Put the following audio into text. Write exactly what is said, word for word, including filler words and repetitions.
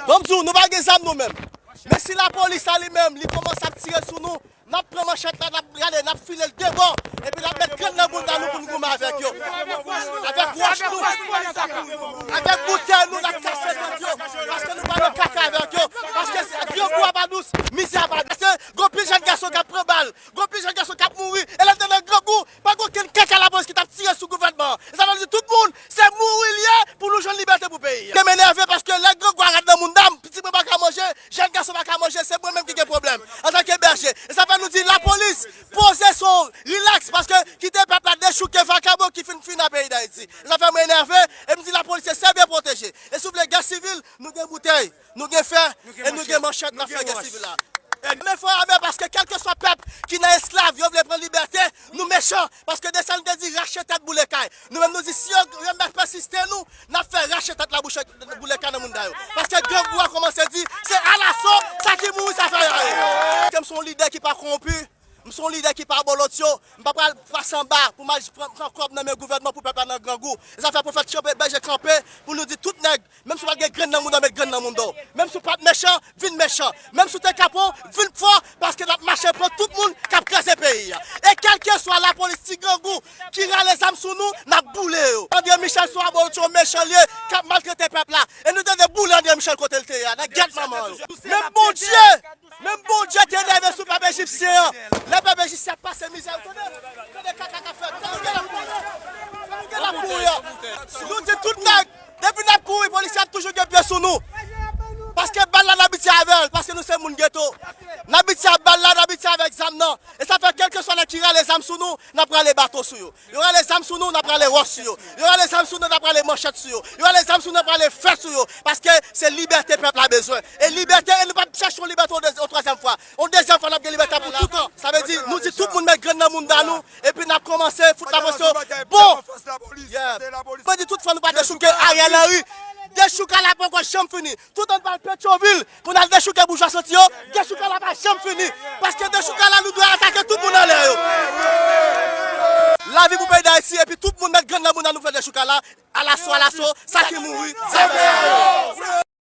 Ban m di w, nou pa gen zam nou menm. Men si lapolis la li menm, li kòmanse ap tire sou nou, n ap pran manchèt la, n ap rale, n ap file l de bò, epi n ap met grenn nan bounda nou pou n goumen avèk yo. Avèk wòch nou, avèk boutèy nou, n ap kase tèt yo, paske nou pa nan kaka avèk yo, paske grangou a pa dous, mizè a pa dous. Paske gen anpil jèn gason k ap pran bal, gen anpil jèn gason k ap mouri, e lè n te nan grangou, pa gen okenn kaka lapolis ki t ap tire sou gouvènman an. E sa vle di tout moun, se mouri l ye pou nou jwenn libète pou peyi a. Te m enève paske lè grangou a rèd nan mounda m, pitit mwen pa ka manje, jèn gason pa ka manje, se mwen menm ki gen pwoblèm antanke bèje. E sa fè nou di lapolis, poze son, rilaks, paske kite pèp la dechouke vakabon ki fin fini nan peyi Dayiti. E sa fè mwen enève, e m di lapolis se byen pwoteje. E si w vle gè sivil, nou gen boutèy, nou gen fè, e nou gen manchèt n ap fè gè sivil la. E men fò ame paske kèlkeswa pèp ki nan esklav, yo vle pran libète, nou mechan, paske de sa nou te di rache tèt boule kay. Nou menm nou di si yo, yo menm pèsiste nou, n ap fè rache tèt la bouche, boule kay nan mounda yo. Paske grangou a kòmanse di, se alaso, sa ki mouri, sa fè raye. Ke m se yon lidè ki pa kòwonpi, m se yon lidè ki pa bòlòtyo, m pa pral pase anba pou m al pran, pran kòb nan men gouvènman pou pèp la nan grangou. E sa fè pwofèt kanpe, bèje kanpe, pou nou di tout nèg, menm si w pa t gen grenn nan mounda w, met grenn nan mounda w. Menm si w pa t mechan, vin mechan. Menm si w te kapon, vin fò, paske n ap mache pran tout moun k ap kraze peyi a. E kèlkeswa lapolis ti grangou ki rale zam sou nou, n ap boule yo. André Michel se yon abòtyo mechan l ye, k ap maltrete pèp la. E nou te dwe boule André Michel kote l te ye a, nan gyèt manman yo. Menm Bondye, menm Bondye te enève sou pèp ejipsyen an. Lè pèp ejipsyen ap pase mizè, tande, tande kaka k ap fèt. Tande gen l ap kouri. Tande gen l ap kouri a. Nou di tout nèg, depi n ap kouri, polisye ap toujou gen pye sou nou. Paske bal la n abitye avè l, paske nou se moun geto. N abitye ak bal la, n abitye avèk zam nan. E sa fè kèlkeswa nèg ki rale zam sou nou, n ap rale baton sou yo. Yo rale zam sou nou, n ap rale wòch sou yo. Yo rale zam sou nou, n ap rale manchèt sou yo. Yo rale zam sou nou, n ap rale fè sou yo. Paske se libète pèp la bezwen. E libète, e nou p ap chèche yon libète yon de-, yon twazyèm fwa. Yon dezyèm fwa, n ap gen libète pou toutan. Sa vle di, nou di tout moun met grenn nan mounda nou, epi n ap kòmanse fout lapresyon. Bon! Yeah. Mwen di tout fwa nou pa dechouke Ariel Henry. Dechoukay la poko janm fini. Tout an pral Petyonvil pou n al dechouke boujwa santi yo. Dechoukay la pa janm fini. Paske dechoukay la nou dwe atake tout moun anlè yo. Lavi pou peyi Dayiti epi tout moun met grenn nan mounda nou fè dechoukay la. Alaso, alaso, sa ki mouri, zafè a yo.